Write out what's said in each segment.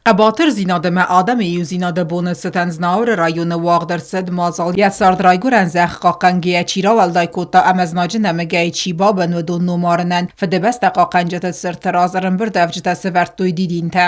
Хъӕбатырдзинад ӕмӕ адӕмы иудзинады боны цытӕн Знауыры районы уагъд ӕрцыд мадзал. Йӕ цард райгуырӕн зӕхх хъахъхъӕнгӕйӕ чи рауӕлдай кодта ӕмӕ знаджы нӕмыгӕй чи бабын, уыдон номарынӕн Фыдыбӕстӕ хъахъхъӕнджыты цырты раз ӕрӕмбырдуӕвджытӕ сӕвӕрдтой дидинтӕ.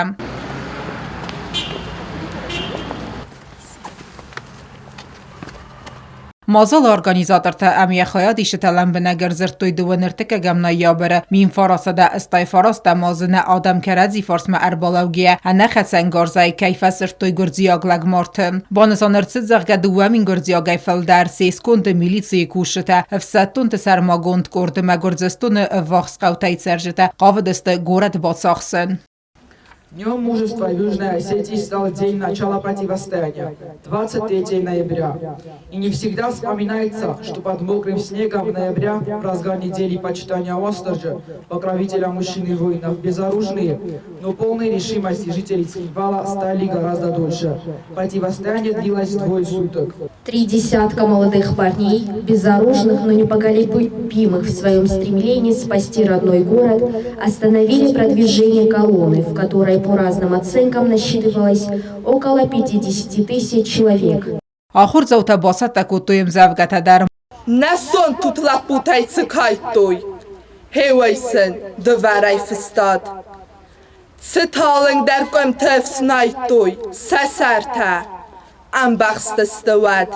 Мадзалы организатортӕ ӕмӕ йӕ хайадисджытӕ лӕмбынӕг ӕрдзырдтой дыууӕ ныртыккӕгӕм ноябры 1989 азы нӕ адӕм кӕрӕдзи фарсмӕ ӕрбалӕугӕйӕ ӕнӕхӕцӕнгарзӕй кӕй фӕсырдтой гуырдзиаг лӕгмарты. Банысан ӕрцыд, зӕгъгӕ, 2000 гуырдзиагӕй фылдӕр се сконды милицийы кусджытӕ, ӕфсӕддонты сӕрмагонд къорд ӕмӕ Гуырдзыстоны ӕввахс хъӕутӕй цӕрджытӕ хъавыдысты горӕт бацахсын. Днем мужества Южной Осетии стал день начала противостояния, 23 ноября. И не всегда вспоминается, что под мокрым снегом ноября, в разгар недели почитания Уастырджи, покровителя мужчин и воинов, безоружные, но полной решимости жители Цхинвала стали гораздо дольше. Противостояние длилось двое суток. Три десятка молодых парней, безоружных, но непоколебимых в своем стремлении спасти родной город, остановили продвижение колонны, в которой по разным оценкам насчитывалось около 50 тысяч человек. Ахуырдзаутӕ бацӕттӕ кодтой ӕмдзӕвгӕтӕ дӕр. Нӕ сонт лӕппутӕй цы кайдтой, хеуӕй сын дывӕрӕй фыстад. Цы талынгдӕр къуымты ӕфснайдтой сӕ сӕртӕ, ӕмбӕхстысты уӕд.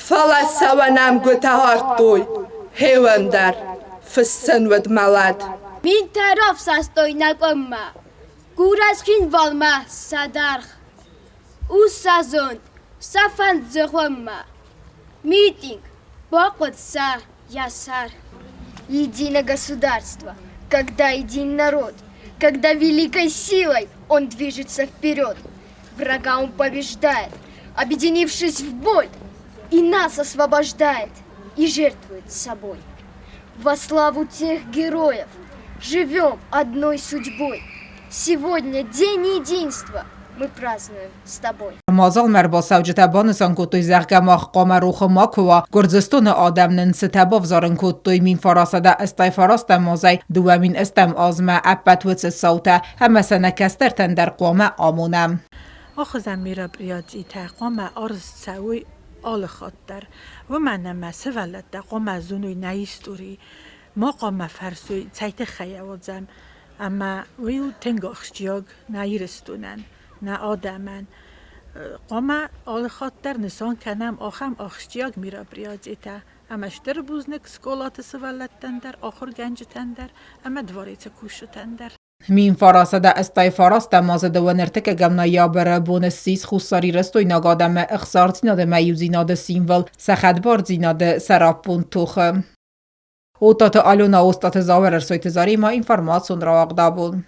Фӕлӕ сӕ нӕмгуытӕ ардтой хеуӕн дӕр, фыссын уыд мӕлӕт. Минтӕ рафсӕстой нӕ къуыммӕ, Гурӕ-Цхинвалмӕ сӕ даргъ. У сӕ зонд, сӕ фӕнд зыгъуыммӕ. Митинг, бахъуыд сӕ йӕ сӕр. Едино государство, когда един народ, когда великой силой он движется вперед, врага он побеждает, объединившись в бой, и нас освобождает, и жертвует собой. Во славу тех героев живем одной судьбой. Сегодня День единства мы празднуем с тобой. Мадзалмӕ ӕрбацӕуджытӕ банысан кодтой, зӕгъгӕ, мах хъуамӕ рохы макуы уа, Гуырдзыстоны адӕм нын цытӕ бавзарын кодтой 1989 азӕй 2008 азмӕ ӕппӕт уыцы цаутӕ ӕмӕ сӕ нӕ кӕстӕртӕн дӕр хъуамӕ амонӕм. Ахуызӕн мероприятитӕ хъуамӕ арӕзт цӕуой алы хатт дӕр, уымӕн ӕмӕ сывӕллӕттӕ хъуамӕ зоной нӕ истори, ма хъуамӕ фӕрсой, цӕй тыххӕй ауадзӕм, ӕмӕ уый у тынг ахсджиаг нӕ Ирыстонӕн, нӕ адӕмӕн. Хъуамӕ алы хатт дӕр нысан кӕнӕм ахӕм ахсджиаг мероприятитӕ ӕмӕ стыр бузныг скъолаты сывӕллӕттӕн дӕр, ахуыргӕнджытӕн дӕр ӕмӕ дворецы кусджытӕн дӕр. 1989 азы дыууӕ ноябры бон ссис хуссарирыстойнаг адӕмы ӕхсардзинад ӕмӕ иудзинады символ, сӕ хӕдбардзинады сӕраппонд тохы. Оттаты Алена, Остъаты Зауыр, Ӕрсойты Заремӕ, информацион рауагъдабон.